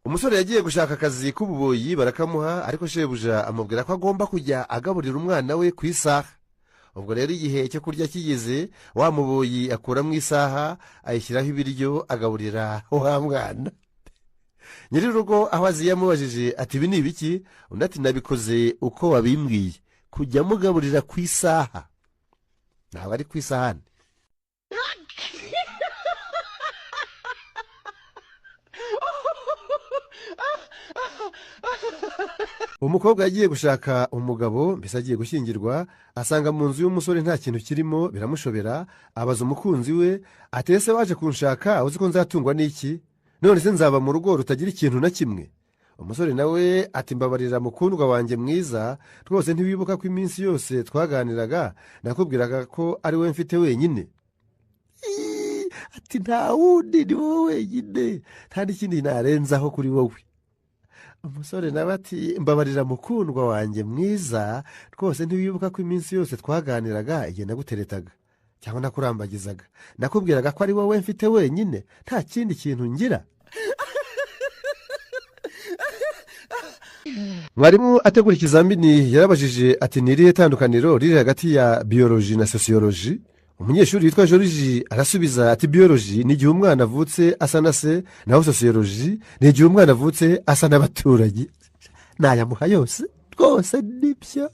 Umusore yagiye gushaka akazi k'ububoyi barakamuha, ariko shebuja amubwira ko agomba kujya agaburira umwana we ku isaha. Ubwo rero igihe cyo kurya kigeze, wa muboyi akuramo isaha ayishyiraho ibiryo agaburira wa mwana. Nyir'urugo aho aziye amubajije ati ibi ni ibiki? Undi ati nabikoze uko wabimbwiye, kujya mugaburira ku isaha, ntabwo ari ku isahani. Umukobwa yagiye gushaka umugabo, mbese agiye gushyingirwa, asanga mu nzu y'umusore nta kintu kirimo, biramushobera. Abaza umukunzi we ati ese waje kunshaka uzi ko nzatungwa n'iki? None se nzaba mu rugo rutagira ikintu na kimwe? Umusore nawe ati mbabarira mukundwa wanjye mwiza, rwose ntiwibuka ko iminsi yose twaganiraga nakubwiraga ko ari we mfite wenyine? Ati nta wundi, ni wowe wenyine, nta n'ikindi narenzaho kuri wowe. Umusore nawe ati mbabarira mukundwa wanjye mwiza, rwose ntiwibuka ko iminsi yose twaganiraga igihe naguteretaga cyangwa nakurambagizaga nakubwiraga ko ari wowe mfite wenyine, nta kindi kintu ngira? Mwarimu ategura ikizamini yarabajije ati ni irihe tandukaniro riri hagati ya biyoloji na sosiyoloji? Umunyeshuri witwa Joriji arasubiza ati biyoloji ni igihe umwana avutse asa na se, naho sosiyoloji ni igihe umwana avutse asa n'abaturanyi. Nayamuha yose rwose nibyo.